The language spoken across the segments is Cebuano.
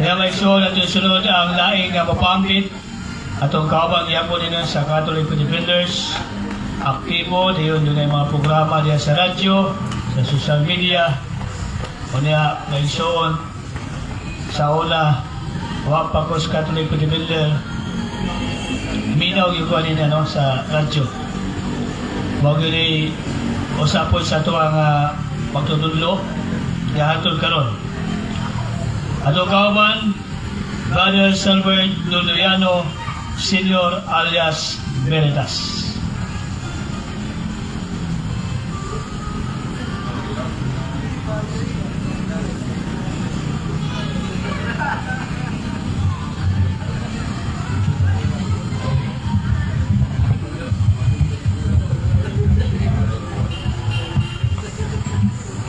Kaya may igsoon, atong sunod ang laing nga mapambit, atong kauban gyapon nila sa Catholic Defenders. Aktibo, diyon doon ay mga programa diya sa radyo, sa social media. Unya, may igsoon, sa una, wa pa ko sa Catholic Defender, minaw yung kuha nila, no, sa radyo. Mao gyud ni usapon sa ato ang pagtutudlo hantod karon. Atong kauban, Brother Silbert Luluiano, Senior alias Veritas.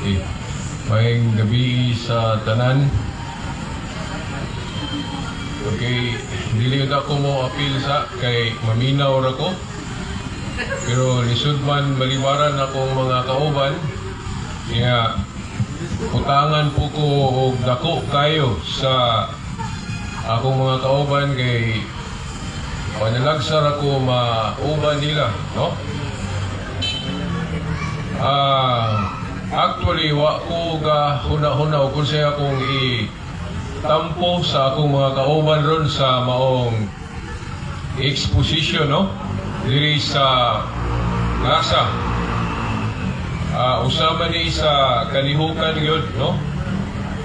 Okay. Maayong gabi sa tanan. Okay, dili ako mo apil sa kay maminaw ra ko. Pero lisod man balibaran akong mga kauban. Kaya utangan po ko og dako kayo sa akong mga kauban kay panalagsar ako mauban nila, no? Actually, wa ko ga huna-huna kung siya akong i tampo sa akong mga kauban ron sa maong exposition, no? Diri sa plaza. Usama ni sa kalihukan yun, no?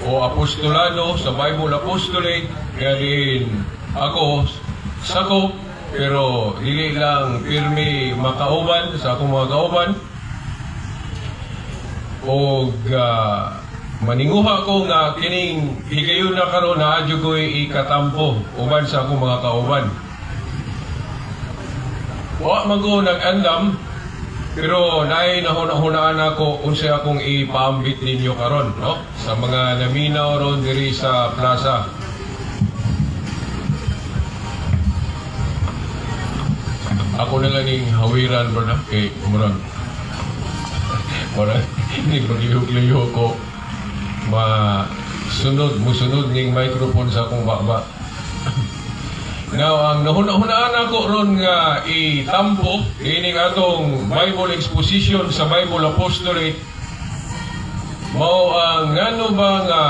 O apostolado sa Bible Apostolate, kaya din ako sakop, pero dili lang pirmi makauban sa akong mga kauban. Og maninguha ko nga kining higayon na karon naa jud ko'y ikatampo uban sa akong mga kauban. Wa man ko nag-andam, pero naay nahuna-hunaan ako unsay akong ipaambit ninyo karon, no? Sa mga naminaw ron diri sa plaza. Ako na lang ning hawiran bro na kay murag murag ning maglihok-lihok ko masunod musunod ning microphone sa akong baba. Now, ang nahuna-hunaan ako ron nga itampo ining atong Bible exposition sa Bible Apostolate mao ang ngano ba nga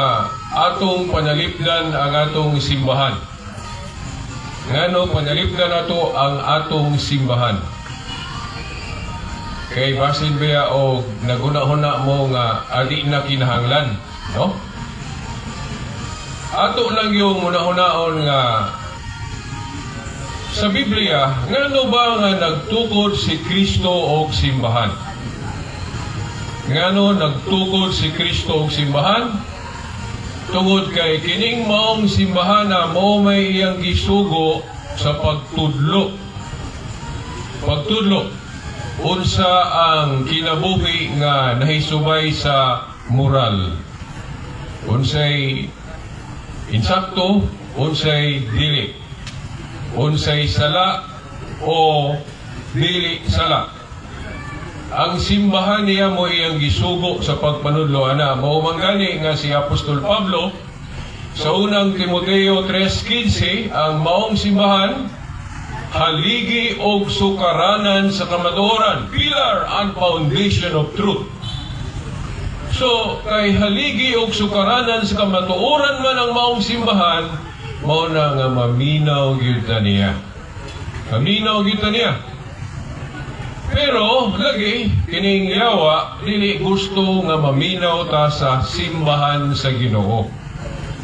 atong panalipdan ang atong simbahan. Ngano panalipdan nato ang atong simbahan. Kay basin ba og naguna-huna mo nga adi na kinahanglan, no? Ato lang yung una-hunaon nga sa Biblia, ngano ba nga nagtukod si Kristo og simbahan? Ngano nagtukod si Kristo og simbahan? Tungod kay kining maong simbahan na mao may iyang gisugo sa pagtudlo. Pagtudlo unsa ang kinabuhi nga nahisubay sa moral. Unsay insakto, unsay dili. Unsay sala o dili sala. Ang simbahan niya mo iyang gisugo sa pagpanudlo ana. Mao man gani nga si Apostol Pablo sa unang Timoteo 3:15, ang maong simbahan haligi og sukaranan sa kamatuoran, pillar and foundation of truth. So, kay haligi og sukaranan sa kamatuoran man ang maong simbahan, mao na nga maminaw gyud ta niya. Maminaw gyud ta niya. Pero lagi kining yawa dili gusto nga maminaw ta sa simbahan sa Ginoo.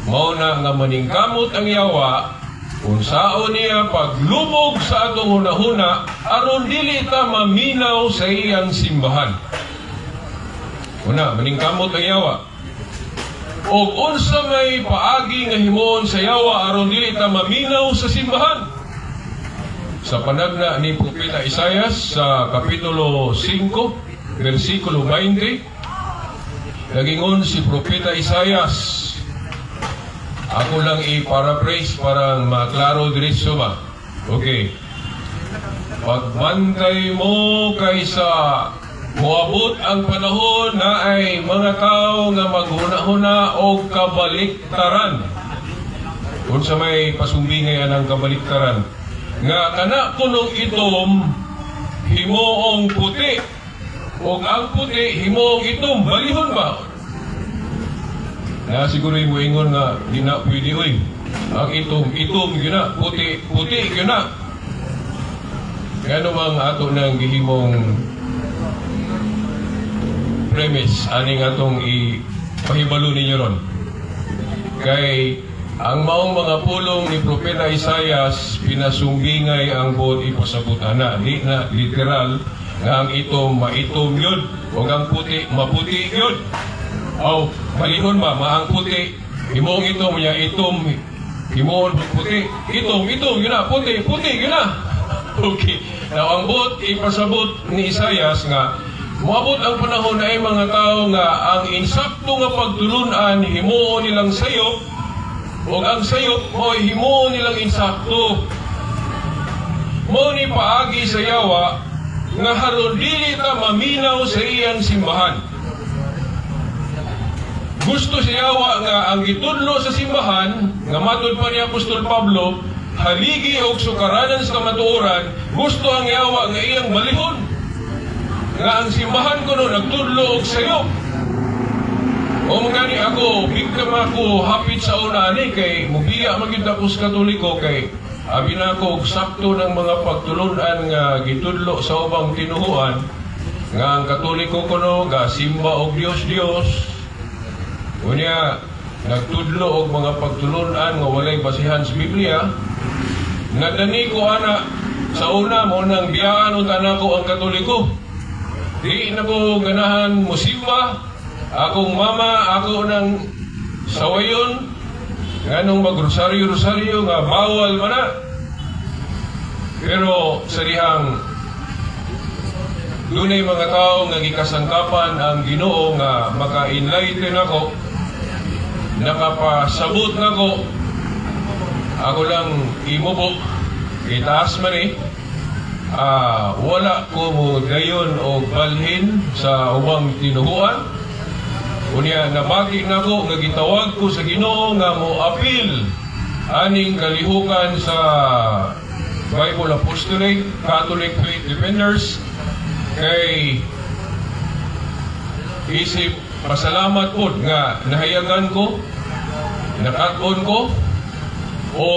Mao na nga maningkamot ang yawa unsaon niya paglubog sa atong hunahuna aron dili ta maminaw sa iyang simbahan. Una, maningkamot ang yawa. Og unsa may paagi nga himuon sa yawa aron dili ta maminaw sa simbahan? Sa panagna ni Propeta Isayas sa Kapitulo 5, versikulo 20, nagingon si Propeta Isayas, ako lang i-paraphrase parang maklaro diretso ba? Okay. Pagbantay mo kaysa moabot ang panahon na ay mga tao nga maghuna-huna og kabaliktaran. Unsa may pasumbingay anang kabaliktaran? Nga kana kunong itom himuong puti ug ang puti himuong itom, balihon ba? Na siguro mo ingon nga di na pwede, oy. Ang itom, itom gyud na, puti, puti gyud na. Ngano bang ato nang gihimong premise aning atong ipahibalo ninyo ron? Kay ang maong mga pulong ni Propeta Isayas, pinasumbingay ang buot ipasabot ana. Di na literal nga ang itom maitom yun o ang puti maputi yun. Aw, balihon ba, maang puti himuong itom niya, itom himuon puti, itom, itom yun na, puti, puti yun na. Okay. Now, ang buot ipasabot ni Isayas nga moabot ang panahon na ay mga tao nga ang insakto nga pagtulunan himuon nilang sayop ug ang sayop mo'y himuon nilang insakto. Mao ni paagi sa yawa nga haron dili ta maminaw sa iyang simbahan. Gusto sa yawa nga ang gitudlo sa simbahan, nga matud pa ni Apostol Pablo, haligi og sukaranan sa kamatuoran, gusto ang yawa nga iyang balihon. Nga ang simbahan kuno nagtudlo og sayop. O gani ako, biktima ko hapit sa una ani kay mubiya man gyud ako sa Katoliko kay abi na ako og sakto ng mga pagtulunan nga gitudlo sa ubang tinuhuan nga ang Katoliko kuno ga simba og Dios Dios. Unya nagtudlo og mga pagtulunan nga walay basihan sa Biblia. Nadani ko ana sa una mo nang biyaan unta nako ang Katoliko. Di na ko ganahan musimba. Akong mama, ako nang sawayon. Nganong magrosaryo-rosaryo nga bawal man na. Pero sa dihang dunay mga tao nga gikasangkapan ang Ginoo nga maka-enlighten ako, nakapasabot nako, ako lang imubo, itaas man eh, wala ko mo dayon og balhin sa ubang tinuhuan. Unya nabati nako nga gitawag ko sa Ginoo nga mo apil aning kalihukan sa Bible Apostolate, Catholic Faith Defenders, kay isip pasalamat pod nga nahayagan ko, nakat-on ko o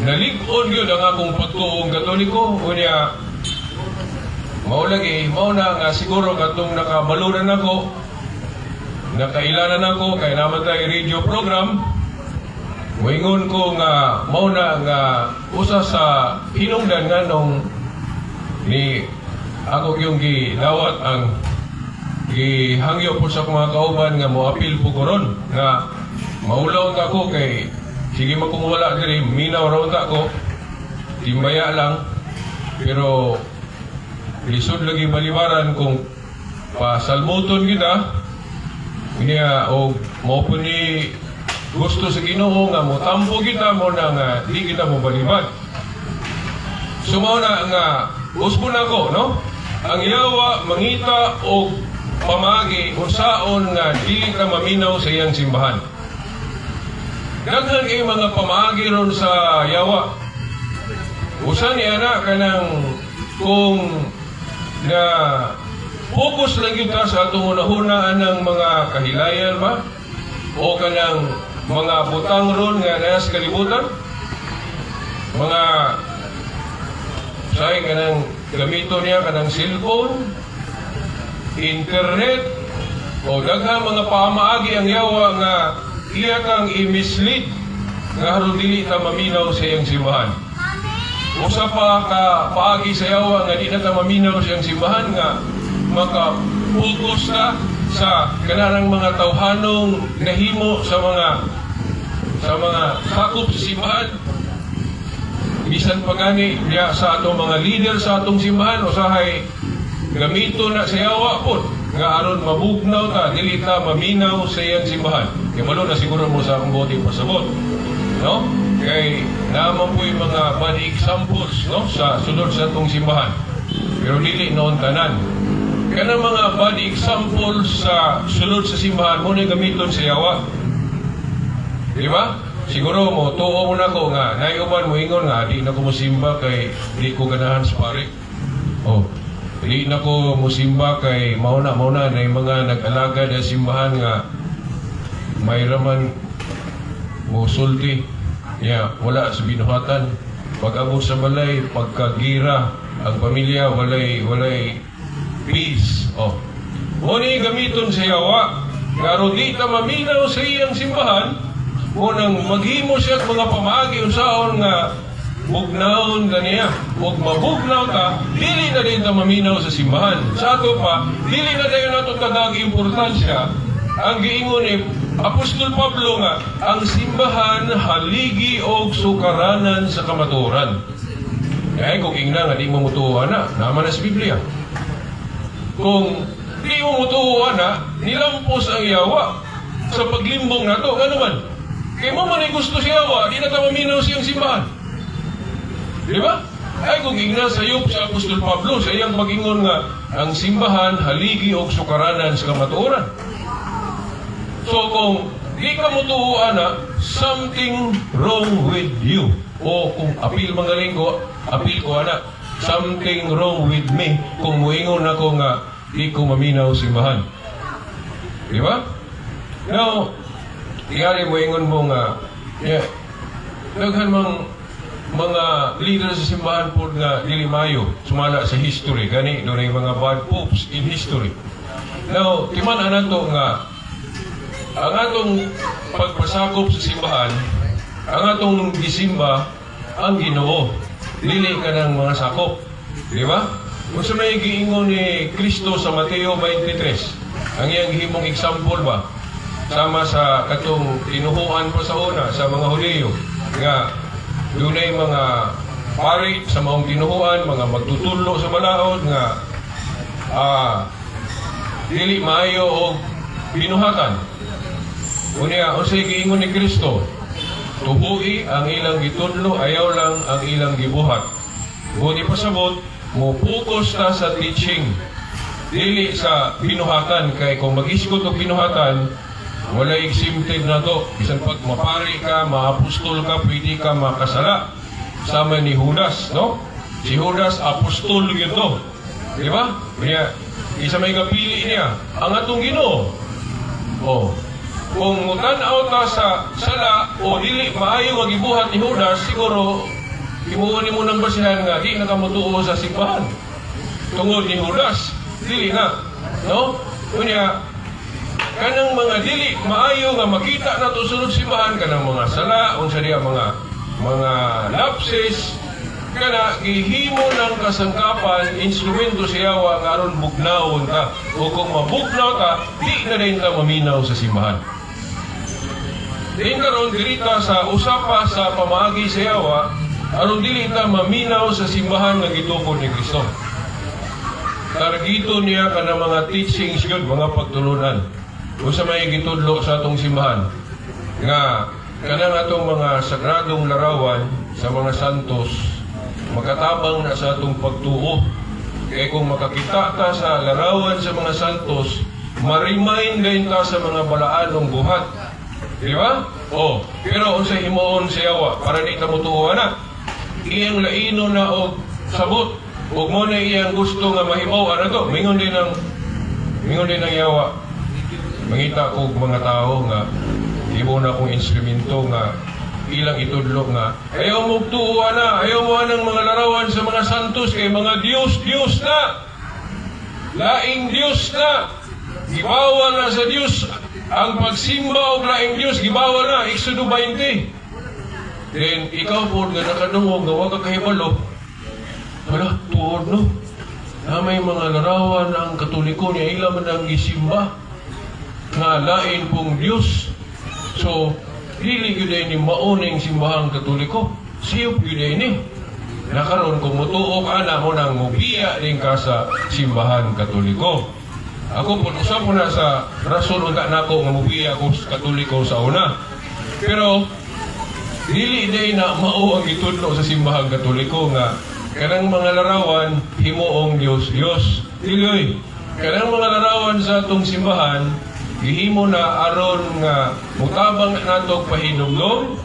nalig-on gyud ang akong pagtuong Katoliko. Unya mao lagi, mao na nga siguro katong nakabaluran ako, nakailanan ako kay naman tayo radio program, moingon ko nga mao na nga usa sa hinungdan nganong ni ako yung gidawat ang gihangyo po sa akong mga kauban nga moapil po ko ron nga maulaw ta ko kay sige man kung wala diri, minaw raw ta ko, timbaya lang, pero lisod lagi balibaran kung pasalmuton kita niya o mao po ni gusto sa Ginoo nga motampo kita mo na nga di kita mo balibad. So mao na nga usbon ako, no? Ang yawa mangita og pamagi unsaon nga dili ka maminaw sa iyang simbahan. Daghan kay mga pamaagi ron sa yawa. Usa ni ana kanang kung na focus lang gyud ta sa atong hunahuna ng mga kahilayan ba o kanang mga butang ron nga naa sa kalibutan, mga say kanang gamito niya kanang cellphone, internet o daghang mga pamaagi ang yawa nga iya kang i-mislead nga haron dili ta maminaw sa iyang simbahan. Usa pa ka paagi sa yawa nga di na ta maminaw sa iyang simbahan nga maka-focus ta sa kanarang mga tawhanong nahimo sa mga sakop sa simbahan. Bisan pa gani diya sa atong mga leader sa atong simbahan, usahay gamito na sa yawa pod nga aron mabugnaw ta, dili ta maminaw sa iyang simbahan. Kay malo na siguro mo sa akong buot pasabot, no? Kay naman po yung mga bad examples, no, sa sulod sa atong simbahan, pero dili noon tanan. Kanang mga bad examples sa sulod sa simbahan mo na gamiton sa yawa. Di ba? Siguro mo tuo mo nako nga naay uban moingon nga di na ko mosimba kay di ko ganahan sa pare. Oh, di na ko mosimba kay mao na na yung mga nag-alaga sa simbahan nga may raman mo sulti. Yeah, wala sa binuhatan. Pag abot sa balay, pagkagira, ang pamilya walay peace. Oh. Mo ni gamiton sa yawa. Nga aron di ta maminaw sa iyang simbahan, mo nang maghimo siya at mga pamaagi unsaon nga bugnawon ka niya. Ug mabugnaw ta, dili na din ta maminaw sa simbahan. Sa ato pa, dili na dayon nato tagag importansya ang giingon ni Apostol Pablo nga ang simbahan haligi og sukaranan sa kamatuoran. Kaya kung ingna nga di mo mutuo na, naman na sa Biblia. Kung di mo mutuo na, nilampos ang yawa sa paglimbong nato. Ano man? Kay mo man ay gusto siya yawa, di na ta maminaw siyang simbahan. Di ba? Ay kung ingna sayop sa Apostol Pablo sa iyang pag-ingon nga ang simbahan haligi og sukaranan sa kamatuoran. So kung di ka mutuo ana, something wrong with you. O kung apil magaling ko, apil ko ana, something wrong with me kung muingon ako nga di ko maminaw simbahan. Di ba? Now, tingali moingon mo nga, yeah, daghan mang mga leader sa simbahan po nga dili mayo sumala sa history gani dunay mga bad popes in history. Now, timan nato nga ang atong pagpasakop sa simbahan, ang atong gisimba ang Ginoo. Dili ka ng mga sakop. Di ba? Kung sa may giingon ni Kristo sa Mateo 23, ang iyang gihimong example ba? Sama sa katong tinuhuan pa sa una sa mga Hudiyo nga dunay mga pari sa maong tinuhuan, mga magtutudlo sa balaod nga dili maayo og binuhatan. Unya, unsay giingon ni Kristo? Tuhui ang ilang gitudlo, ayaw lang ang ilang gibuhat. Ngunit pasabot, mo focus ta sa teaching. Dili sa binuhatan, kay kung mag-isgot og binuhatan, wala exempted na to. Bisan pag mapari ka, maapostol ka, pwede ka makasala. Sama ni Judas, no? Si Judas, apostol yun to. Di ba? Kaya, isa may kapili niya, ang atong Ginoo. Oh. Kung mutan-aw ta sa sala o dili maayo nga gibuhat ni Judas, siguro himuon nimo ng basihan nga di na ka motuo sa simbahan. Tungod ni Judas, dili na. No? Unya, kanang mga dili maayo nga makita nato sulod simbahan, kanang mga sala, unsa diya mga lapses, kana gihimo ng kasangkapan, instrumento sa yawa nga aron bugnawon ta. O kung mabugnaw ta, di na din ta maminaw sa simbahan. Din karon diri ta sa usapa sa pamaagi sa yawa aron dili ta maminaw sa simbahan nga gitukod ni Kristo. Targito niya kana mga teachings yun, mga pagtulunan. Unsa may gitudlo sa atong simbahan nga kanang atong mga sagradong larawan sa mga santos makatabang na sa atong pagtuo. Kaya kung makakita ta sa larawan sa mga santos, ma-remind din ta sa mga balaanong buhat. Di ba? Oh, pero unsay himuon sa yawa para di ta motuo na? Iyang laino na og sabot. Ug mo na iyang gusto nga mahibaw ana to. Mingon din ang yawa. Mangita kog mga tao nga himo na kong instrumento nga ilang itudlo nga ayaw mo tuo na, ayaw mo anang mga larawan sa mga santos kay mga Diyos, Diyos na. Laing Diyos na. Gibawal na sa Diyos ang pagsimba og laing Diyos, gibawal na Exodo 20. Then ikaw po nga nakadungog nga wa ka kahibalo. Wala, tuod no. Na may mga larawan ang Katoliko niya ila man ang gisimba nga lain pong Diyos. So, dili gyud ni mauning simbahang Katoliko. Siyop gyud ni. Nakaron kung mutuo ka na mo nang mubiya din ka sa simbahan Katoliko. Ako po, usap ko na sa rason unta nako nga mubiya ko sa Katoliko sa una. Pero dili day na mao ang gitudlo sa simbahang Katoliko nga kanang mga larawan himuong Dios Dios. Dili oy. Kanang mga larawan sa atong simbahan gihimo na aron nga mutabang nato pahinumdom.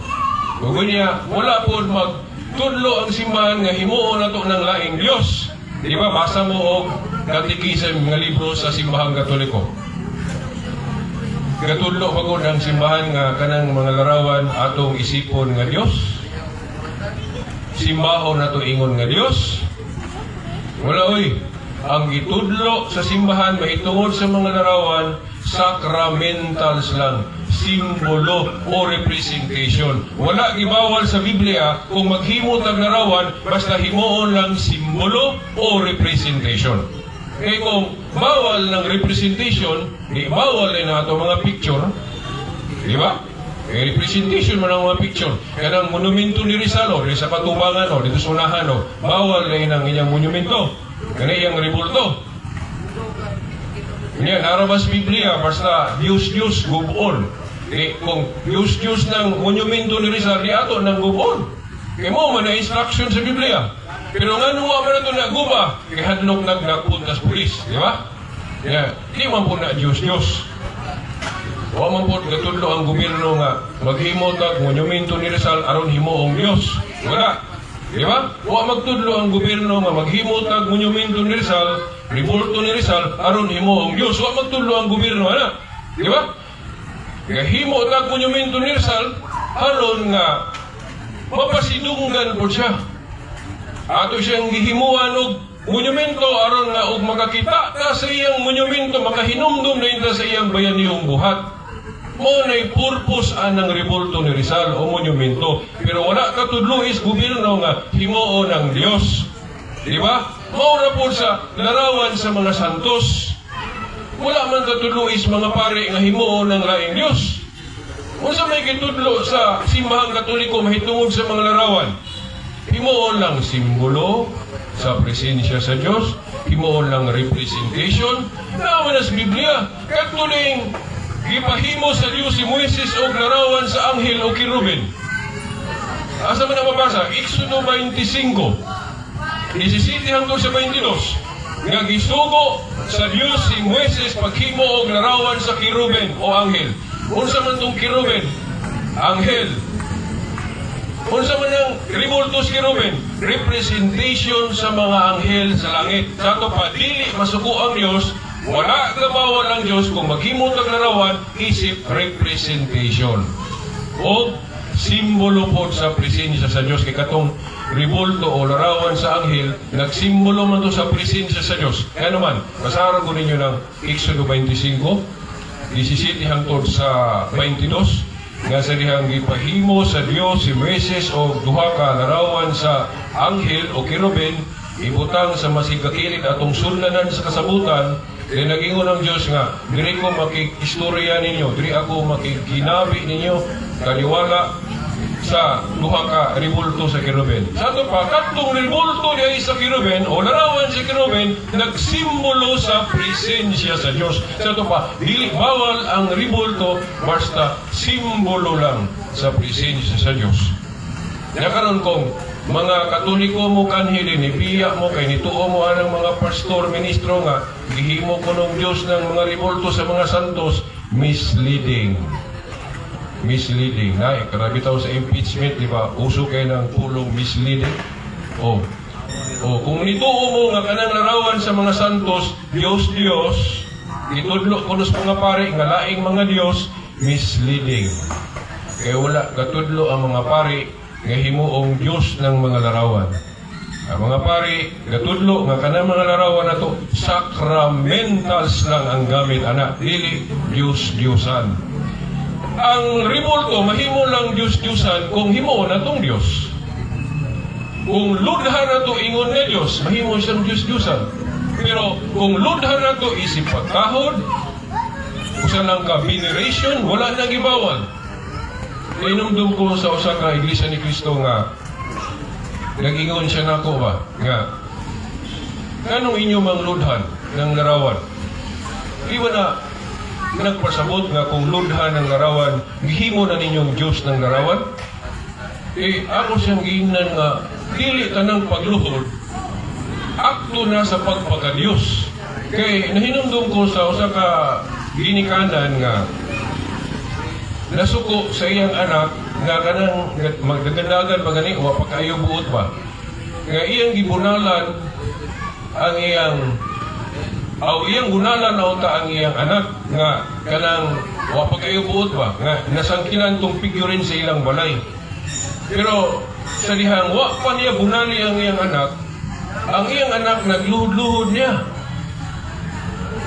Ug niya, wala po magtudlo ang simbahan nga himuon nato ng laing Dios. Di ba, basa mo og katikism nga libro sa Simbahang Katoliko. Gatudlo magud ang simbahan nga kanang mga larawan atong isipon nga Dios. Simbahon nato ingon nga Dios. Wala oy. Ang gitudlo sa simbahan mahitungod sa mga larawan, sacramentals lang, simbolo o representation. Wala gibawal sa Biblia kung maghimo tag larawan basta himuon lang simbolo o representation. Kaya kung bawal ng representation, di bawal din ato mga picture. Di ba? Eh, representation man ang mga picture. Kanang monumento ni Rizal, o, diri sa katubangan, o, dito sa unahan, o, bawal na ang inyang monumento. Kana iyang rebulto. Niya, narabas Biblia, basta Diyos Diyos, gub-on. Eh, kung Diyos Diyos ng monumento ni Rizal, di ato ng gub-on. Kaya mo man na instruction sa Biblia. Pero nga nung man na ito naguba, kay hadlok nagnapuntas pulis, di ba? Yeah. Di man po na Diyos Diyos. Wa man po gatudlo ang gobyerno nga maghimo tag monumento ni Rizal aron himuong Dios. Wala. Di ba? Wa magtudlo ang gobyerno nga maghimo tag monumento ni Rizal, rebulto ni Rizal aron himuong Dios. Wa magtudlo ang gobyerno ana. Di ba? Gahimo tag monumento ni Rizal aron nga mapasidunggan po siya. Ato siyang gihimuan og monumento aron nga og makakita ta sa iyang monumento, makahinumdum na ta sa iyang bayanihong buhat. Mo na'y purpose anang rebulto ni Rizal o monumento. Pero wala katudlo is gobyerno nga himuon ng Dios. Di ba? Mao ra po sa larawan sa mga santos. Wala man katudlo is mga pare nga himuon ng laing Dios. Unsa may gitudlo sa Simbahang Katoliko mahitungod sa mga larawan? Himuon lang simbolo sa presensya sa Dios, himuon lang representation, naman sa Biblia. Katuling gipahimo sa Dios si Moises og larawan sa anghel o kerubin. Asa man ang mabasa? Exodo 25. 17 hangtod sa 22. Nga gisugo sa Dios si Moises paghimo og larawan sa kerubin o anghel. Unsa man tong kerubin? Anghel. Unsa man ang rebulto sa kerubin? Representation sa mga anghel sa langit. Sa ato pa, dili masuko ang Dios, wala gabawal ang Dios kung maghimo tag larawan isip representation. O simbolo po sa presensya sa Dios, kay katong rebulto o larawan sa anghel nagsimbolo man to sa presensya sa Dios. Kaya naman, basahan ko ninyo ng Exodo 25, 17 hangtod sa 22, nga sa dihang gipahimo sa Dios si Moises og duha ka larawan sa anghel o kerubin, ibutang sa masigakilid atong suldanan sa kasabutan. Kaya nagingon ang Dios nga diri ko makikistorya ninyo, diri ako makikinabi ninyo, kaliwala sa duha ka rebulto sa kerubin. Sa ato pa, katong rebulto diay sa kerubin o larawan sa kerubin nagsimbolo sa presensya sa Dios. Sa ato pa, dili bawal ang rebulto basta simbolo lang sa presensya sa Dios. Nakaron kung mga Katoliko mo kanhi din, ibiya mo kay nituo mo anang mga pastor, ministro nga gihimo ko ng Dios ng mga rebulto sa mga santos, misleading, misleading. Na, karabi tao sa impeachment, di ba? Uso kay ng pulong misleading. Oh. Oh, kung nituo mo nga kanang larawan sa mga santos, Dios Dios, itudlo ko sa mga pare nga laing mga Dios, misleading. Kaya wala katudlo ang mga pare nga himuong Dios ng mga larawan. Ang mga pare, gatudlo nga kanang mga larawan nato, sacramentals lang ang gamit ana, dili Dios Diosan. Ang rebulto mahimo lang Dios Diosan kung himuon natong Dios. Kung ludhan nato ingon nga Dios, mahimo siyang Dios Diosan. Pero kung ludhan nato isip pagtahod, usa lang ka veneration, wala na gibawal. Inumdum ko sa usa ka Iglesia ni Cristo nga nag-ingon siya nako ba nga kanong inyo mang ludhan ng larawan? Di ba na nagpasabot nga kung ludhan ng larawan, gihimo na ninyong Diyos ng larawan? Eh, ako siyang giingnan nga dili tanang pagluhod akto na sa pagpakadiyos. Kay nahinumdum ko sa usa ka ginikanan nga Nasuko sa iyang anak nga kanang magdagandagan ba gani, wa pa kaayo buot ba. Nga iyang gibunalan ang iyang aw iyang gunalan na unta ang iyang anak nga kanang wa pa kaayo buot ba, nga nasangkilan tong figurine sa ilang balay. Pero sa dihang wa pa niya bunali ang iyang anak nagluhod-luhod niya.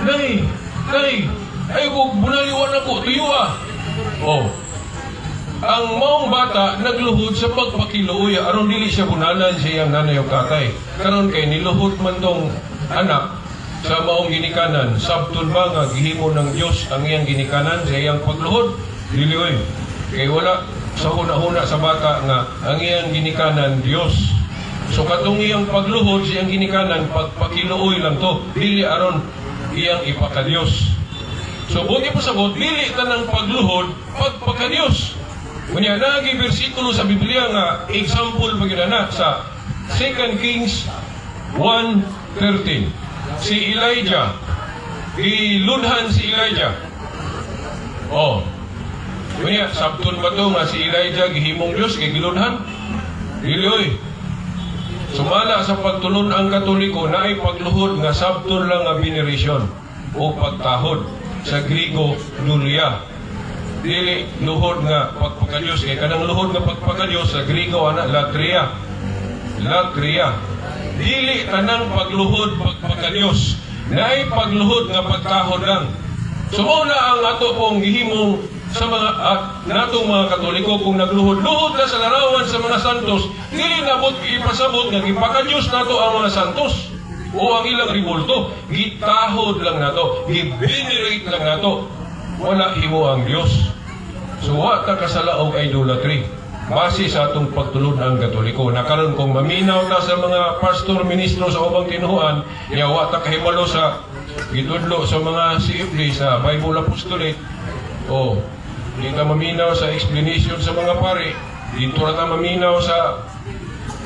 "Nay, nay, ay ko bunali wa nako, tuyo ah." Oh. Ang maong bata nagluhod sa pagpakiluoy aron dili siya bunalan sa iyang nanay o tatay. Karon kay niluhod man tong anak sa maong ginikanan, sabton ba nga gihimo ng Dios ang iyang ginikanan sa iyang pagluhod? Dili oy. Kay wala sa huna-huna sa bata nga ang iyang ginikanan Dios. So katong iyang pagluhod sa iyang ginikanan, pagpakiluoy lang to, dili aron iyang ipakadiyos. So buti pa sabot, dili tanang pagluhod pagpakadiyos. Unya nagi bersikulo sa Biblia nga example pa gyud na sa 2 Kings 1:13. Si Elijah, gilunhan si Elijah. Oh. Unya sabton ba to nga si Elijah gihimong Dios kay gilunhan? Dili oy. Sumala sa pagtulon ang Katoliko, naay pagluhod nga sabton lang nga veneration o pagtahod, sa Grigo dulia. Dili luhod nga pagpakadiyos, kay kanang luhod nga pagpakadiyos, sa Grigo ana latria. Latria. Dili tanang pagluhod pagpakadiyos. Naay pagluhod nga pagtahod lang. So mao na ang ato pong gihimong sa mga at natong mga Katoliko, kung nagluhod-luhod na sa larawan sa mga santos, dili nabot ipasabot nga gipakadiyos nato ang mga santos o ang ilang rebulto. Gitahod lang nato, gi-venerate lang nato. Wala himo ang Dios. So wa ta kasala og idolatry. Base sa atong pagtulon ang Katoliko. Na karon kung maminaw ta sa mga pastor, ministro sa ubang tinuhuan, ya wa ta kahibalo sa gitudlo sa mga CFD sa Bible Apostolate, o di ta maminaw sa explanation sa mga pare, dito ra ta maminaw sa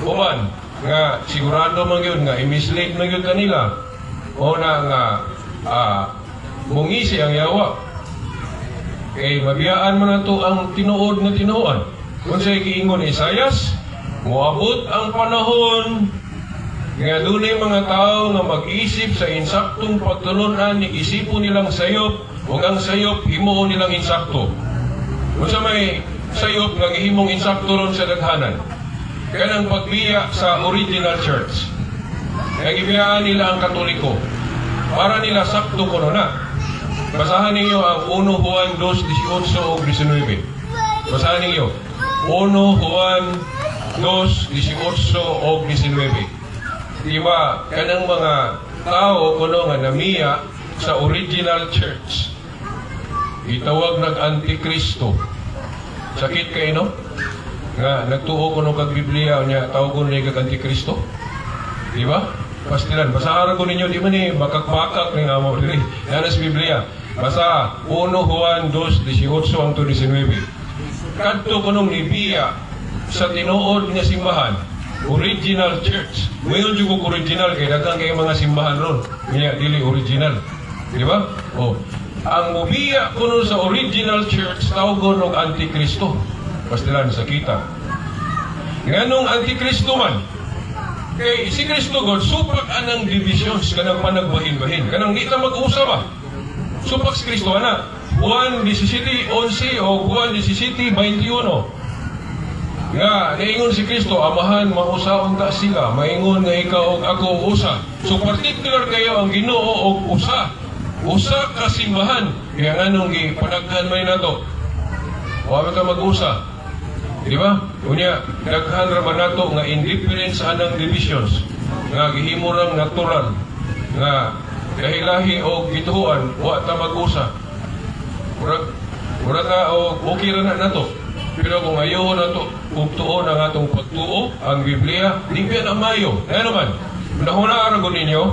uban nga sigurado man gyud nga i-mislead man gyud kanila o na nga mungisi ang yawa kay mabiyaan man nato ang tinuod nga tinuohan. Unsay giingon ni Isayas? Moabot ang panahon nga dunay mga tao nga mag-isip sa insaktong pagtulunan ni isipon nilang sayop ug ang sayop himuon nilang insakto. Unsa may sayop nga gihimong insakto ron sa daghanan? Kanang pagbiya sa original church. Nga gibiyaan nila ang Katoliko. Para nila sakto kuno na. Basahan ninyo ang 1 Juan 2, 18 ug 19. Basahan ninyo. 1 Juan 2, 18 ug 19. Di ba, kanang mga tao kuno nga namiya sa original church, gitawag nag Antikristo. Sakit kay no? Nga nagtuo kuno kag Biblia nya tawgon ni kag Antikristo. Di ba? Pastilan, basahan ko ninyo, di ba ni bakak-bakak ni amo diri. Yan sa Biblia. Basa 1 Juan 2, 18 hangtod 19. Kadto kunong nibiya sa tinuod nga simbahan, original church. Ngayon jud kog original kay daghan kay mga simbahan ron. Nya dili original. Di ba? Oh. Ang mubiya kuno sa original church tawgon og Antikristo. Pastilan sa kita. Nganong Antikristo man? Kay si Kristo God, supak anang divisions, kanang panagbahin-bahin. Kanang di ta mag-usa ba? Supak si Kristo ana. Juan 17:11 o Juan 17:21. Nga, naingon si Kristo, "Amahan, mausa unta sila, maingon nga ikaw og ako usa." So particular kayo ang Ginoo og usa. Usa ka simbahan. Kaya nganong gipanaghan man nato? Wa man ka mag-usa. Di ba? Unya, daghan ra man nato nga indifference anang divisions nga gihimo rang natural nga lahi-lahi og gituohan, wa ta mag-usa. Murag murag ka og okay ra na nato. Pero kung ayaw nato ug tuon ang atong pagtuo, ang Biblia, di ba na mayo? Ano man? Nahuna ra gud ninyo,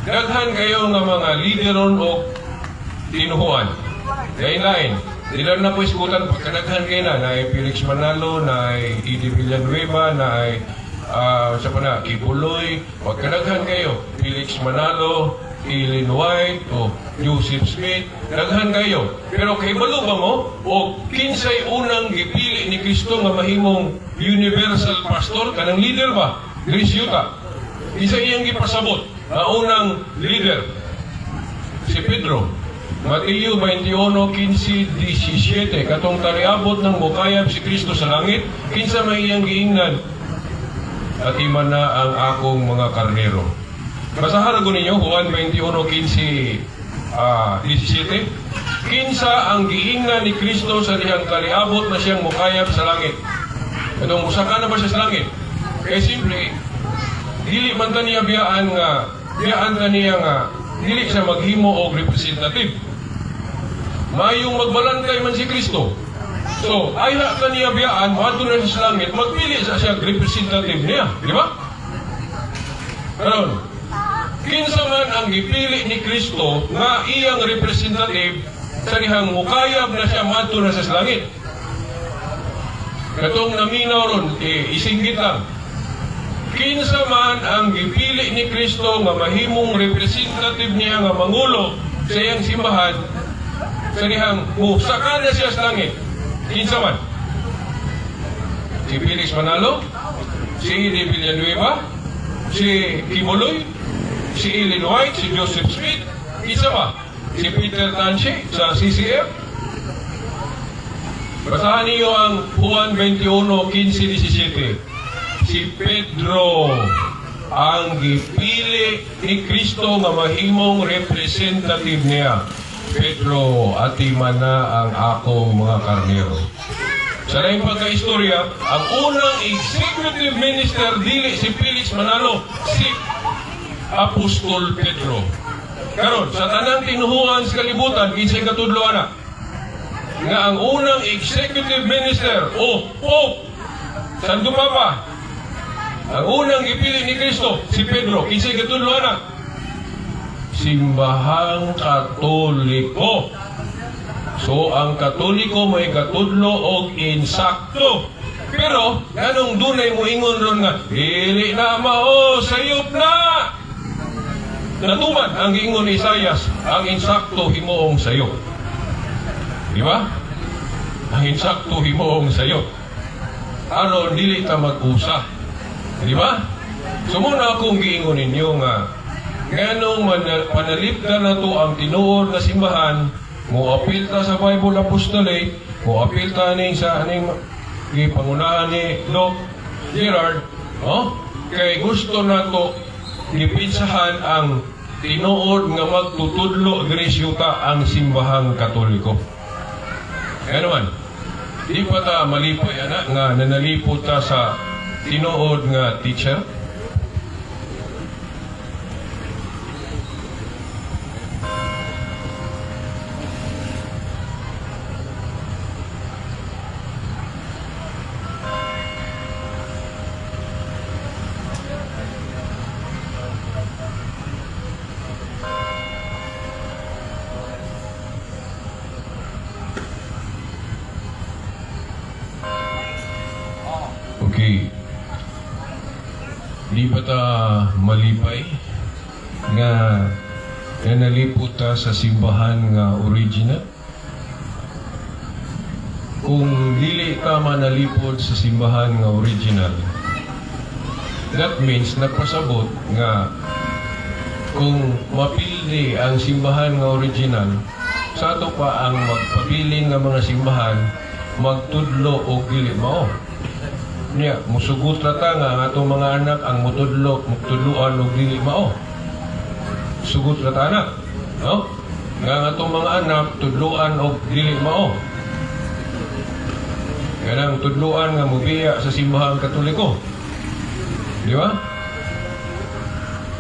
daghan kayo nga mga lideron o tinuhuan. Lain-lain. Dila na po iskutan pagkadaghan kayo na. Naay Felix Manalo, naay Eddie Villanueva, naay sa pa na, Quiboloy. Pagkadaghan kayo. Felix Manalo, Ellen White o Joseph Smith, daghan kayo. Pero kahibalo ba mo o kinsay unang gipili ni Kristo nga mahimong universal pastor, kanang leader ba? Diri sa yuta. Kinsa iyang gipasabot nga unang leader? Si Pedro. Mateo 21:15, 17, katong taliabot ng mukayab si Kristo sa langit, kinsa may iyang giingnan? "Atiman na ang akong mga karnero." Basahan ko ninyo, Juan 21:15, 17. Kinsa ang giingnan ni Kristo sa dihang kaliabot na siyang mukayab sa langit? Katong musaka na ba siya sa langit? Kaya simple, dili man ta niya biyaan nga, biyaan ta niya nga, dili siya maghimo og representative. Mayong magbalantay man si Kristo. So, ayha ka niya biyaan, moadto na siya sa langit, magpili sa siya representative niya. Di ba? Karon, kinsa man ang gipili ni Kristo nga iyang representative sa dihang mukayab na siya moadto na siya sa langit? Katong naminaw ron, eh, isinggit lang. Kinsa man ang gipili ni Kristo nga mahimong representative niya nga mangulo sa iyang simbahan sa dihang musaka na siya sa langit? Kinsa man? Si Felix Manalo? Si Eddie Villanueva? Si Quiboloy? Si Ellen White? Si Joseph Smith? Kinsa ba? Si Peter Tansi sa CCF? Basahan niyo ang Juan 21, 15, 17. Si Pedro ang gipili ni Kristo nga mahimong representative niya. "Pedro, atiman na ang akong mga karnero." Sa laing pagkaistorya, ang unang executive minister dili si Felix Manalo, si Apostol Pedro. Karon, sa tanang tinuhuan sa kalibutan, kinsay katudlo ana? Nga ang unang executive minister o Pope, Santo Papa, ang unang gipili ni Kristo, si Pedro. Kinsay katudlo ana? Simbahang Katoliko. So, ang Katoliko may katudlo og insakto. Pero, nganong dunay muingon ron nga, "Dili na mao, sayop na"? Natuman ang giingon ni Isayas, ang insakto himuong sayop. Di ba? Ang insakto himuong sayop. Aron dili ta mag-usa. Di ba? So muna akong giingon ninyo nga nganong panalipdan na to ang tinuod nga simbahan, mo apil ta sa Bible Apostolate, mo apil ta ning sa aning gipangunahan ni Doc Gerard, oh, kay gusto nato gipinsahan ang tinuod nga magtutudlo diri sa yuta, ang Simbahang Katoliko. Kaya naman, di pa ta malipay ana nga nanalipot ta sa tinuod nga teacher? Okay. Di ba ta malipay nga nanalipot ta sa simbahan nga original? Kung dili ta manalipod sa simbahan nga original, that means nagpasabot nga kung mapildi ang simbahan nga original, sa ato pa ang magpabilin nga mga simbahan magtudlo og dili mao. Niya, musugot ra ta nga ang atong mga anak ang mutudlo, mutudloan og dili mao. Sugot ra ta anak. No? Nga ang atong mga anak tudloan og dili mao. Kanang tudloan nga mubiya sa Simbahang Katoliko. Di ba?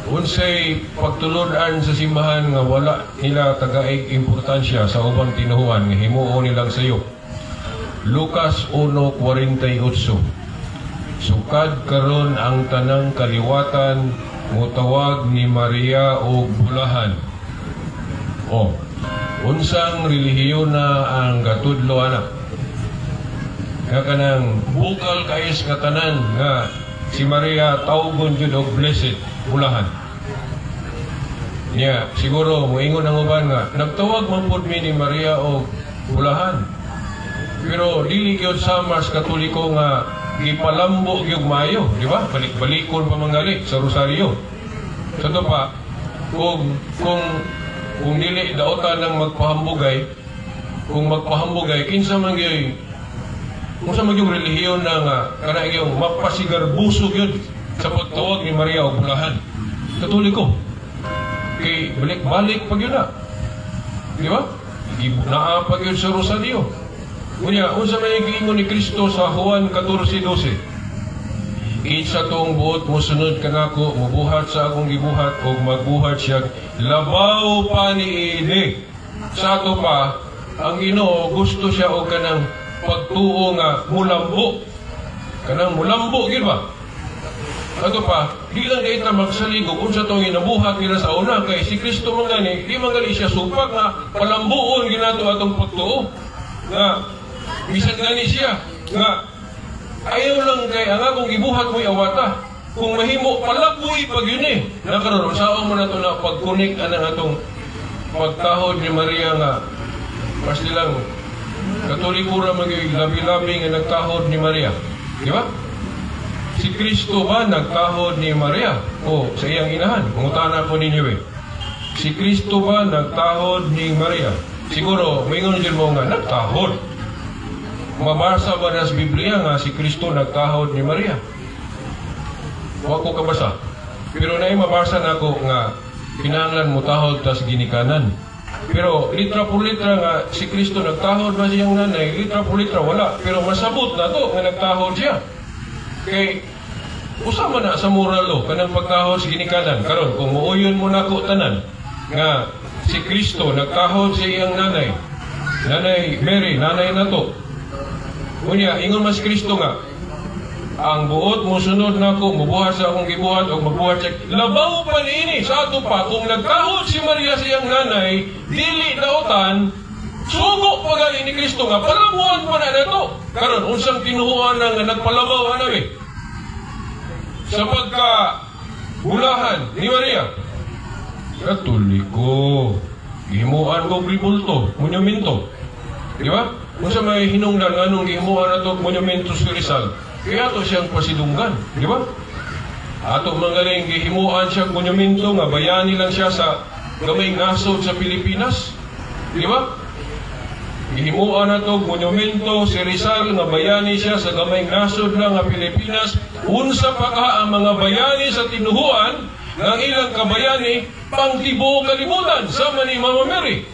Unsay pagtulod-an sa simbahan nga wala nila tagaig importansya sa ubang tinuhuan nga himuon nilang sayop? Lucas 1:48. Sukad karon ang tanang kaliwatan mutawag ni Maria og bulahan. O, unsang relihiyon na ang gatudlo ana? Nga kanang bukal kayos nga tanan nga si Maria tawgon jud og blessed, bulahan. Niya, siguro moingon ang uban nga nagtawag man pud mi ni Maria og bulahan. Pero dili gyud sama sa Katoliko nga gipalambo gyud maayo, di ba? Balik-balikon pa mangali sa rosaryo. Sa to pa, kung dili daotan ng magpahambugay, kung magpahambugay, kinsa man gyud, kung sa magyong relihiyon na nga kana yung mapasigarbuso gyud sa pagtawag ni Maria og bulahan. Katoliko. Kay balik-balik pag yun na. Di ba? Naa pa gyud sa rosaryo. Unya, unsa may giingon ni Kristo sa Juan 14:12? "Kinsa tong buot mosunod kanako, mubuhat sa akong gibuhat ug magbuhat siya labaw pa niini." Sa ato pa, ang Ginoo gusto siya og kanang pagtuo nga mulambo. Kanang mulambo gyud ba? Ato pa, di lang kita magsalig og unsa tong ginabuhat nila sa una kay si Kristo man gani, di man gani siya supak nga palambuon ginato atong pagtuo. Nga bisan gani siya nga ayaw lang kay ang akong gibuhat mo'y awata. Kung mahimo palaboy pag yun eh. Nakaroon, unsaon mo na to na pag-connect anang atong pagtahod ni Maria nga pasti lang Katoliko ra man gyud labi-labi nga nagtahod ni Maria. Di ba? Si Kristo ba nagtahod ni Maria o sa iyang inahan? Mangutana ko ninyo eh. Si Kristo ba nagtahod ni Maria? Siguro, moingon din mo nga nagtahod. Mabasa ba na sa Biblia nga si Kristo nagtahod ni Maria? Wa ko kabasa. Pero naay mabasa na ako nga kinahanglan mo tahod tas ginikanan. Pero litra por litra nga si Kristo nagtahod ba siyang nanay, litra por litra wala. Pero masabot na to nga nagtahod siya. Kay usa man na sa moral o kanang pagtahod sa ginikanan. Karon kung muuyon mo nako tanan nga si Kristo nagtahod sa iyang nanay. Nanay Mary, nanay nato. Unya, ingon mas Kristo nga ang buot mosunod nako, mubuhat sa akong gibuhat o magbuhat siya labaw pa niini. Sa ato pa, kung nagtahod si Maria sa iyang nanay, dili daotan sugo pa gali ni Kristo nga palabuan pa na nato. Karon, unsang tinuhuan nga nagpalabaw ana sa pagka bulahan ni Maria? Katoliko, gihimuan ko ribulto, monumento, di ba? Unsa may hinungdan nganong gihimuan nato monumento si Rizal? Kaya ato siyang pasidunggan, di ba? Ato mangaling gihimuan siya monumento nga bayani lang siya sa gamay nasod sa Pilipinas. Di ba? Gihimuan nato monumento si Rizal nga bayani siya sa gamay nasod lang nga Pilipinas. Unsa pa ka ang mga bayani sa tinuhuan ng ilang kabayani pang tibuok kalibutan sama ni Mama Mary?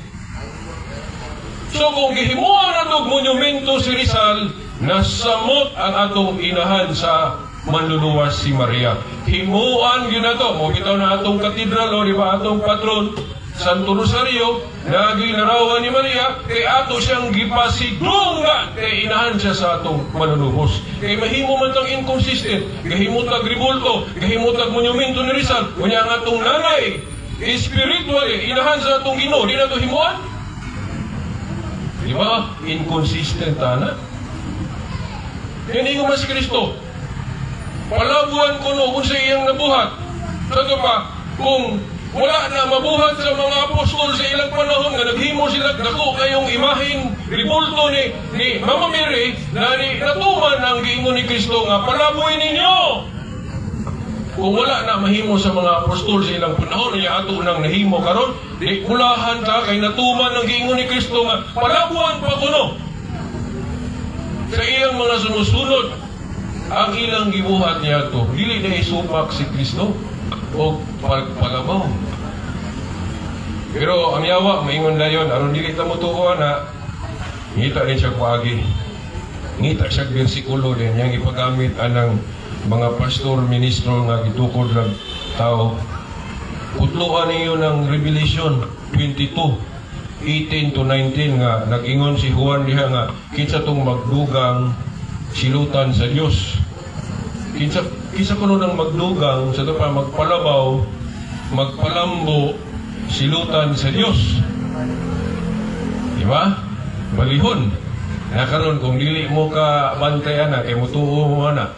So kung gihimuan nato monumento si Rizal, nasamot ang atong inahan sa manluluwas si Maria. Himuan gyud nato, mo bitaw na atong katedral o di ba atong patron Santo Rosario, nagilarawan ni Maria, kay ato siyang gipasidunggan, kay inahan siya sa atong manunubos. Kay mahimo man tang inconsistent, gahimo tag ribulto, gahimo tag monumento ni Rizal, unya ang atong nanay, spiritually, inahan sa atong Ginoo, di na to himuan. Di ba? Inconsistent, ana. Yan ingon mas Kristo. Palabuan ko no kung sa iyang nabuhat. Sa ito pa, kung wala na mabuhat sa mga apostol sa ilang panahon nga naghimo sila dako kayong imahin ribulto ni Mama Mary na ni natuman ang giingon ni Kristo nga palaboy ninyo. Kung wala na mahimo sa mga apostol sa ilang panahon, niya ato nang nahimo karon, di kulahan ta kay natuman ang giingon ni Kristo nga palabuan pa kuno. Sa iyang mga sumusunod, ang ilang gibuhat niya to, dili na isupak si Kristo o pagpalabaw. Pero ang yawa, maingon na yun, aron dili ta motuo na, ngita din siya kuagi. Ngita siya bersikulo din, yang ipagamit anang mga pastor, ministro nga gitukod lang tao. Putluan ninyo ng Revelation 22:18 to 19 nga nag-ingon si Juan diha nga kinsa tong magdugang silutan sa Dios. Kinsa kuno nang magdugang sa to pa magpalabaw, magpalambo silutan sa Dios. Di ba? Balihon. Na karon kung dili mo ka bantay ana kay mutuo mo ana.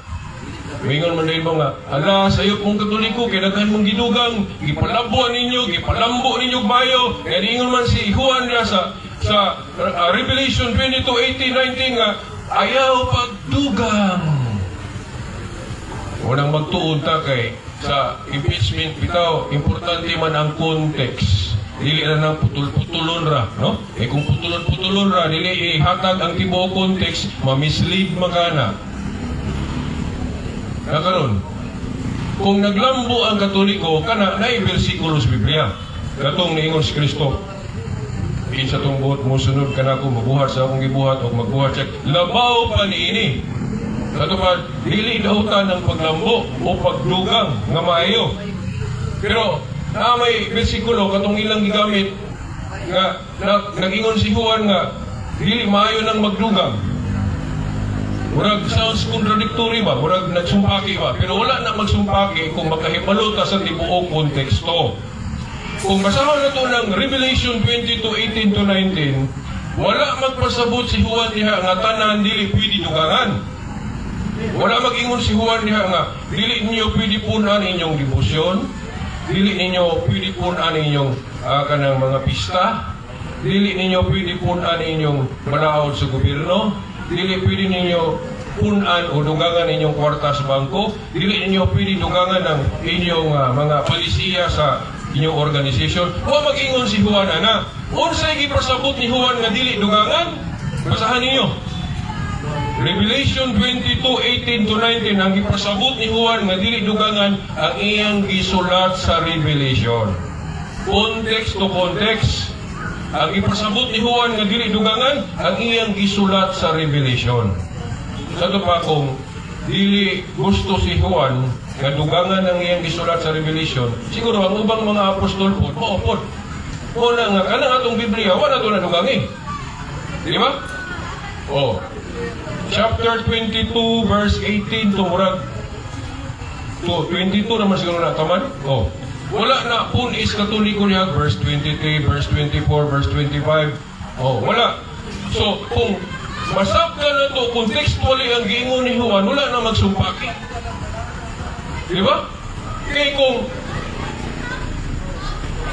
Mingon man din mo nga, "Ala, sayop mong Katoliko, kay daghan mong gidugang, gipalambuan ninyo, gipalambo ninyo maayo." Kaya ingon man si Juan niya sa Revelation 22, 18, 19 nga, ayaw pagdugang. Unang magtuon ta kay sa impeachment bitaw, importante man ang context. Dili na nang putol-putulon ra, no? Eh kung putulon-putulon ra, dili ihatag ang tibuok context, ma-mislead magana. Nakaron, kung naglambo ang Katoliko, kana naay bersikulo sa Biblia. Katong niingon si Kristo, "Kinsa tong buot mo sunod kanako, mabuhat sa akong gibuhat o magbuhat siya labaw pa niini." Katupad, dili dautan ang paglambo o pagdugang nga maayo. Pero na may bersikulo katong ilang gigamit nga na, nag-ingon si Juan nga dili maayo nang magdugang. Murag sounds contradictory ba? Murag nagsumpaki ba? Pero wala na magsumpaki kung makahibalo ta sa tibuok konteksto. Kung basahon na to ng Revelation 22:18 to 19, wala magpasabot si Juan diha nga tanan dili pwede dugangan. Wala mag-ingon si Juan diha nga dili ninyo pwede punan inyong debosyon, dili ninyo pwede punan inyong kanang mga pista, dili ninyo pwede punan inyong balaod sa gobyerno, dili pwede ninyo punan o dugangan inyong kwarta sa bangko, dili ninyo pwede dugangan ang inyong mga palisiya sa inyong organization. Wa mag-ingon si Juan ana. Unsay gipasabot ni Juan nga dili dugangan? Basahan ninyo. Revelation 22:18 to 19, ang gipasabot ni Juan nga dili dugangan ang iyang gisulat sa Revelation. Context to context. Ang ipasabot ni Juan nga dili dugangan ang iyang gisulat sa Revelation. Sa pa kung dili gusto si Juan nga dugangan ang iyang gisulat sa Revelation, siguro ang ubang mga apostol po, mao pod. Una nga kanang atong Biblia wala to na dugangi. Di ba? Oh. Chapter 22 verse 18 to murag to 22 naman siguro na taman. Oh. Wala na pun is Katoliko niya verse 23, verse 24, verse 25. Oh, wala. So, kung masabtan na to contextually ang giingon ni Juan, wala na magsumpaki. Di ba? Kay kung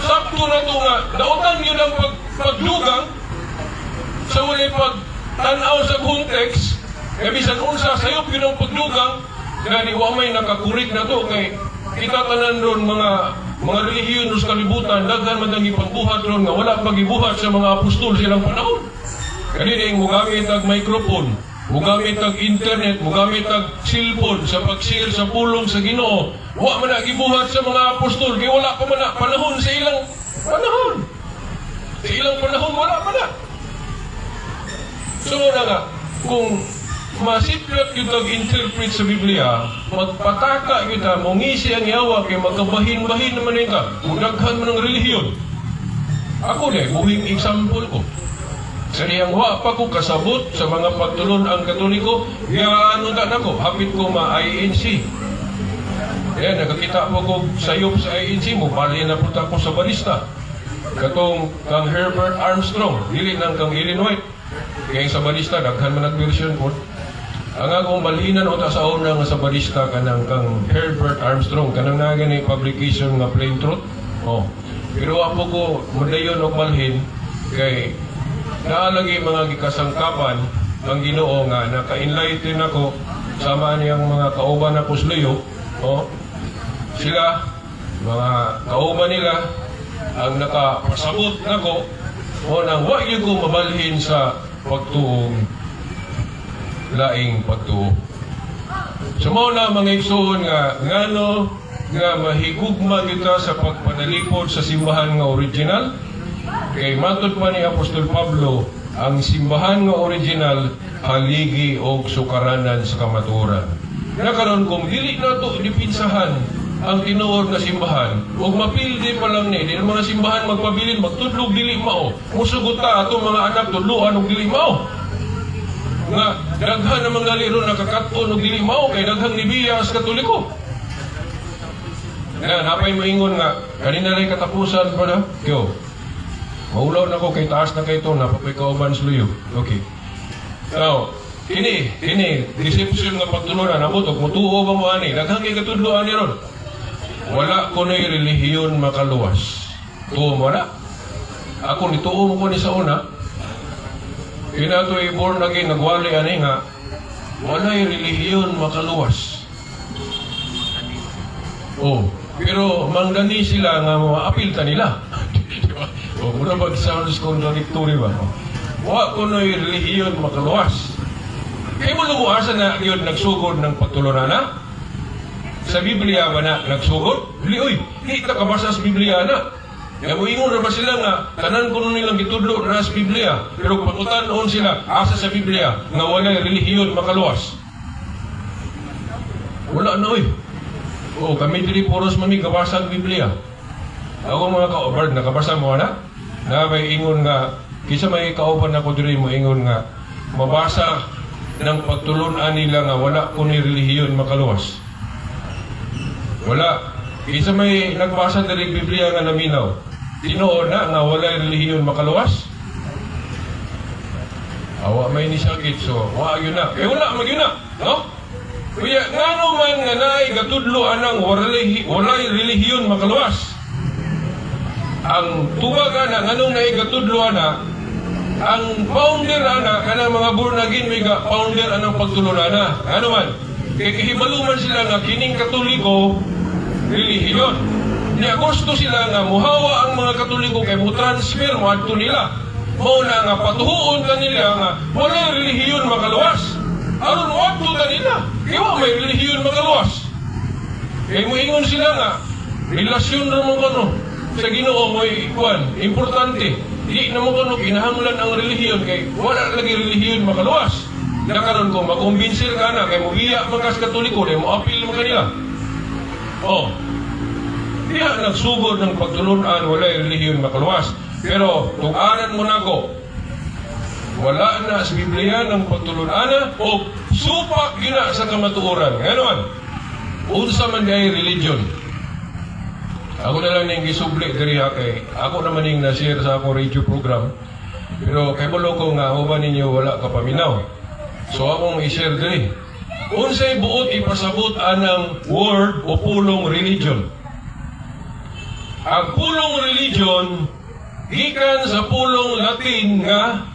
sakto na to nga, dautan yun ang pagdugang sa walay pag tanaw sa context, kay bisan unsa sayop yun ang pagdugang, gani wa may nakakurik na to kay kita tanan ron mga relihiyon sa kalibutan, daghan man ang ipagbuhat ron nga wala pagibuhat sa mga apostol silang panahon. Kani ning mugamit og microphone, mugamit og internet, mugamit og cellphone sa pag-share sa pulong sa Ginoo. Wa man na gibuhat sa mga apostol kay wala pa man na panahon sa ilang panahon. Sa ilang panahon wala pa na. So na nga, kung masiplot gyud og interpret sa Biblia, magpataka gyud ta, mongisi ang yawa kay magkabahin-bahin naman ka, mudaghan man ang relihiyon. Ako na, buhing example ko. Sa diyang wa pa ko kasabot sa mga pagtulon ang Katoliko, ano ta nako, hapit ko ma-INC. Ayan, nakakita po ko sayop sa INC mo, bali na punta ko sa barista. Katong kang Herbert Armstrong, dili nang kang Ellen White. Kaya sa barista, daghan man nag-version po. Ang akong balhinan unta sa una nga sa barista kanang kang Herbert Armstrong, kanang naa gani publication nga Plain Truth. Oh. Pero apo ko mudayon og balhin kay naalagi mga gikasangkapan ang Ginoo nga naka-enlighten ako sama niyang mga kauban na kusluyo. Oh. Sila mga kauban nila ang nakapasabot nako o nang wa gyud ko mabalhin sa pagtuong laing pagtuo. So mao na, mga igsoon, nga ngano nga mahigugma kita sa pagpanalipod sa simbahan nga original, kay matod pa ni Apostol Pablo, ang simbahan nga original haligi og sukaranan sa kamatuoran. Na karon kung dili nato dipinsahan ang tinuod nga simbahan ug mapildi pa lang ni di mga simbahan magpabilin magtudlog dili mao, musugot ta atong mga anak tudloan og dili mao, nga daghan na mga ron nakakaton og dili mao kay daghang nibiya sa Katoliko. Na napay moingon nga kanina lay katapusan pa na. Kyo. Maulaw na ko kay taas na kay to, napapoy kauban sa luyo. Okay. Now, Kini deception nga pagtulunan amo og mutuo ba mo ani? Daghan kay katudlo ani ron. Wala kuno'y relihiyon makaluwas. Tuo mo na? Ako nituo mo ko ni sa una. Kinato'y born again, nagwali ani nga walay relihiyon makaluwas. Oh, pero mangdani sila nga maapil ta nila. Di ba? Oh, mura bag sounds contradictory ba? Wa kuno'y relihiyon makaluwas. Kay mo lumuasa na yun nagsugod ng pagtulunan na? Sa Biblia ba na nagsugod? Dili oy, di ta kabasa sa Biblia na. Ya moingon ra ba sila nga tanan kuno nilang gitudlo na sa Biblia, pero pangutan-on sila asa sa Biblia nga walay relihiyon makaluwas? Wala na oy. Oh, kami diri puros man mi kabasa ang Biblia. Ako mga kauban, nakabasa mo na? Na may ingon nga, kisa may kauban ako diri mo ingon nga, mabasa ng pagtulunan nila nga wala kuno'y relihiyon makaluwas. Wala. Kisa may nagbasa diri Biblia nga naminaw. Tinuod na nga walay relihiyon makaluwas? Awa may nisakit, so wa yun na. Eh wala man yun na, no? Kuya, ngano man nga naay gatudlo anang walay relihiyon makaluwas? Ang tubag ana, nganong naay gatudlo ana, ang founder ana, kanang mga born again may ga founder anang pagtulunana. Ano man? Kay kahibalo man sila nga kining Katoliko relihiyon. Niya gusto sila nga muhawa ang mga Katoliko kay mo transfer mo adto nila. Mao na nga patuhuon ka nila nga walay relihiyon makaluwas. Aron moadto ka nila. Kay wa may relihiyon makaluwas. Kay moingon sila nga relasyon ra mo kano sa Ginoo mo'y kuan, importante. Di na mo kano kinahanglan ang relihiyon kay wala lagi relihiyon makaluwas. Na karon kung makumbinsil ka na kay mobiya man ka sa Katoliko, dahil mo apil man kanila. Oh. Diha nagsugod ng pagtulunan, walay relihiyon makaluwas. Pero tug-anan mo nako, wala na sa Biblia ng pagtulunan o supak gina sa kamatuoran. Ngayon, unsa man diay religion? Ako na lang ning gisubli diri ha kay ako naman ning na-share sa akong radio program. Pero kay mo ko nga uban ninyo wala ka paminaw. So akong i-share diri. Unsay buot ipasabot anang word o pulong religion? Ang pulong religion gikan sa pulong Latin nga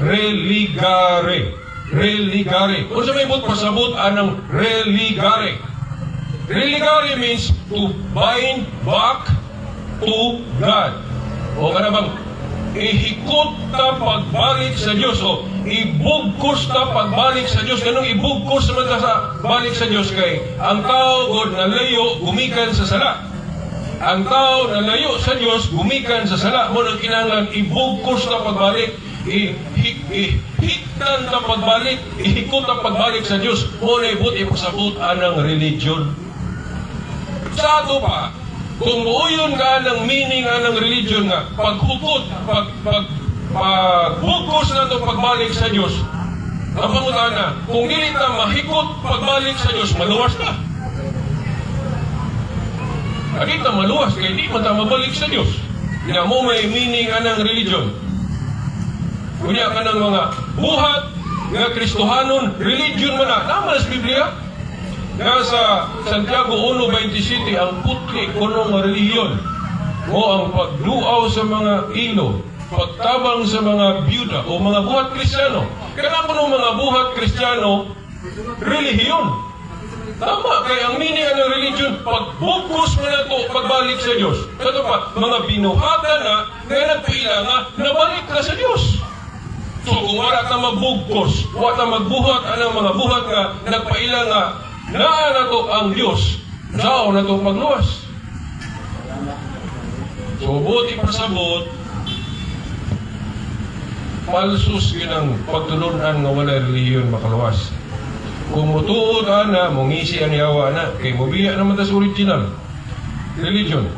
religare. Religare. Unsa may buot pasabot anang religare? Religare means to bind back to God. O kana bang ihikot ta pagbalik sa Dios o ibugkos ta pagbalik sa Dios? Ganong ibugkos naman ta sa balik sa Dios? Kay ang tao god nalayo gumikan sa sala. Ang tao nalayo sa Dios gumikan sa sala. Mo nang kinahanglan ibugkos ta pagbalik, ihiktan ta pagbalik, ihikot ta pagbalik sa Dios. Mo na ibut ipasabot anang religion. Sa ato pa, kung muuyon ka ng meaning ng religion nga, paghukot, pagbugkos na ito pagbalik sa Diyos, ang pangutana, kung dili ta mahikot pagbalik sa Diyos, maluwas na. Adi ta maluwas, kay di man ta mabalik sa Diyos. Ina mo may meaning anang religion. Kunya ka ng mga buhat nga Kristohanon, religion man na. Naman sa Biblia. Nga sa Santiago 1:27, ang putli kuno nga relihiyon mo ang pagduaw sa mga ilo, pagtabang sa mga byuda o mga buhat Kristiyano. Kana kuno mga buhat Kristiyano, relihiyon. Tama, kay ang meaning ng religion, pagbugkos mo na to, pagbalik sa Diyos. Kato pa, mga binuhatan na, nga nagpaila nga, nabalik ka sa Diyos. So kung wala ka mabugkos, wala ka magbuhat anang mga buhat nga, nagpaila nga, naa na to ang Diyos, sao na to pagluwas. So buti pasabot, palsus yun ang pagtulunan nga wala relihiyon makaluwas. Kung mutuod ana, mungisi ang yawa na, kay mubiya naman tas original religion.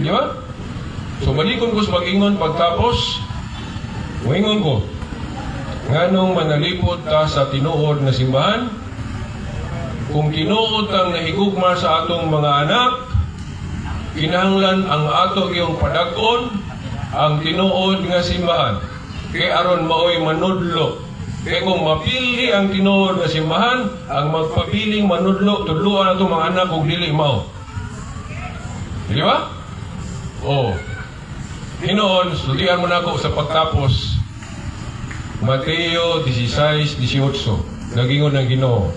Di ba? So balikon ko sa pag-ingon pagtapos, muingon ko, nganong manalipod ta sa tinuod nga simbahan? Kung tinuod ang nahigugma sa atong mga anak, kinahanglan ang ato iyong padag-on ang tinuod nga simbahan. Kay aron maoy manudlo. Kaya kung mapili ang tinuod nga simbahan, ang magpabiling manudlo, tudloan ato mga anak og dili mao. Di ba? Oh. Hinoon, sultian mo na ako sa pagtapos. Mateo 16:18. Nagingon ng Ginoo.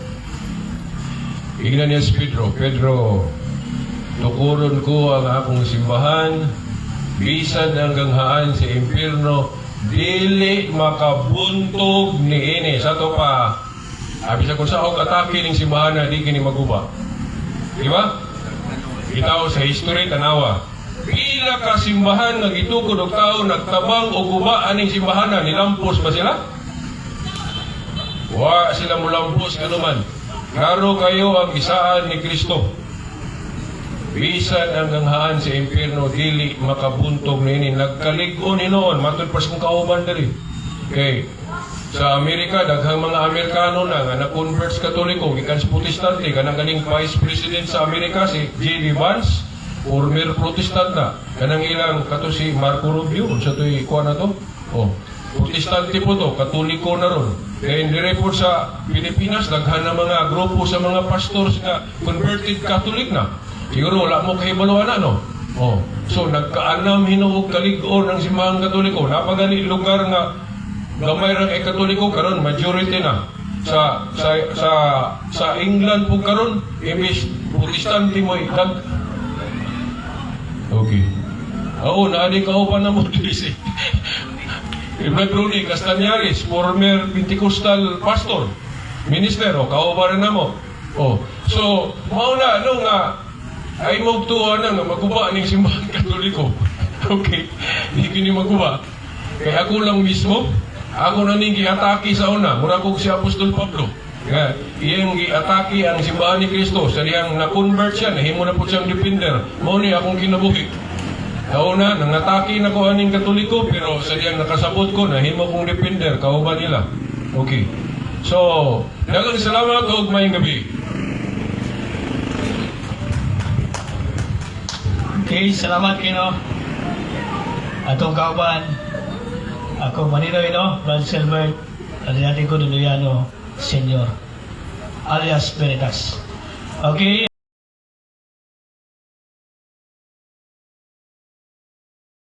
Ingnan niya si Pedro, "Pedro, tukuron ko ang akong simbahan, bisan ang ganghaan sa impierno, dili makabuntog niini." Sa to pa, abi sa kung sa og atake ning simbahan na di kini maguba. Di ba? Itaw sa history, tanawa. Pila ka simbahan nga gitukod og tao nagtabang og guba aning simbahan na, nilampos ba sila? Wa sila mulampos anuman. Klaro kayo ang isaan ni Kristo. Bisan ang ganghaan sa impierno dili makabuntog niini. Nagkalig-on hinoon matud pa sa kong kauban diri. Kay sa Amerika, daghang mga Amerikano na nga na-convert sa Katoliko gikan sa Protestante. Kanang ganing Vice President sa Amerika, si J.D. Vance, former Protestant na. Kanang ilang kato si Marco Rubio, unsa to'y kuan na to? Oh, Protestante po to, Katoliko na ron. Kaya hindi po sa Pilipinas, daghan na mga grupo sa mga pastors nga converted Catholic na. Siguro wala mo kahibaluan na, no? Oh. So, nagkaanam hinuog kalig-on ng simbahang Katoliko. Napagali lugar nga gamay ra kay Katoliko, karon majority na. Sa England po karon, imbis Protestante mo dag. Okay. Oo, naadi kauban na mo diri si Brad Ronnie Castañares, former Pentecostal pastor, minister, o kauban na mo. Oh. So, mao na no nga ay magtuwa na nga maguba ning simbahan Katoliko. Okay. Di kini maguba. Kaya ako lang mismo, ako na ning giatake sa una, mura kog si Apostol Pablo. Nga, iyang giatake ang simbahan ni Kristo, sa diyang na-convert siya, nahimo na po siyang defender. Mao ni akong kinabuhi. Kauna, nangatake na ko aning Katoliko, pero sa diyang nakasabot ko, nahimo kong defender, kauban nila. Okay. So, daghang salamat ug maayong gabi. Okay, salamat kino. Atong kauban, ako Maninoy, no? Brad Silver, Adriatico Duluyano, Senior, alias Veritas. Okay.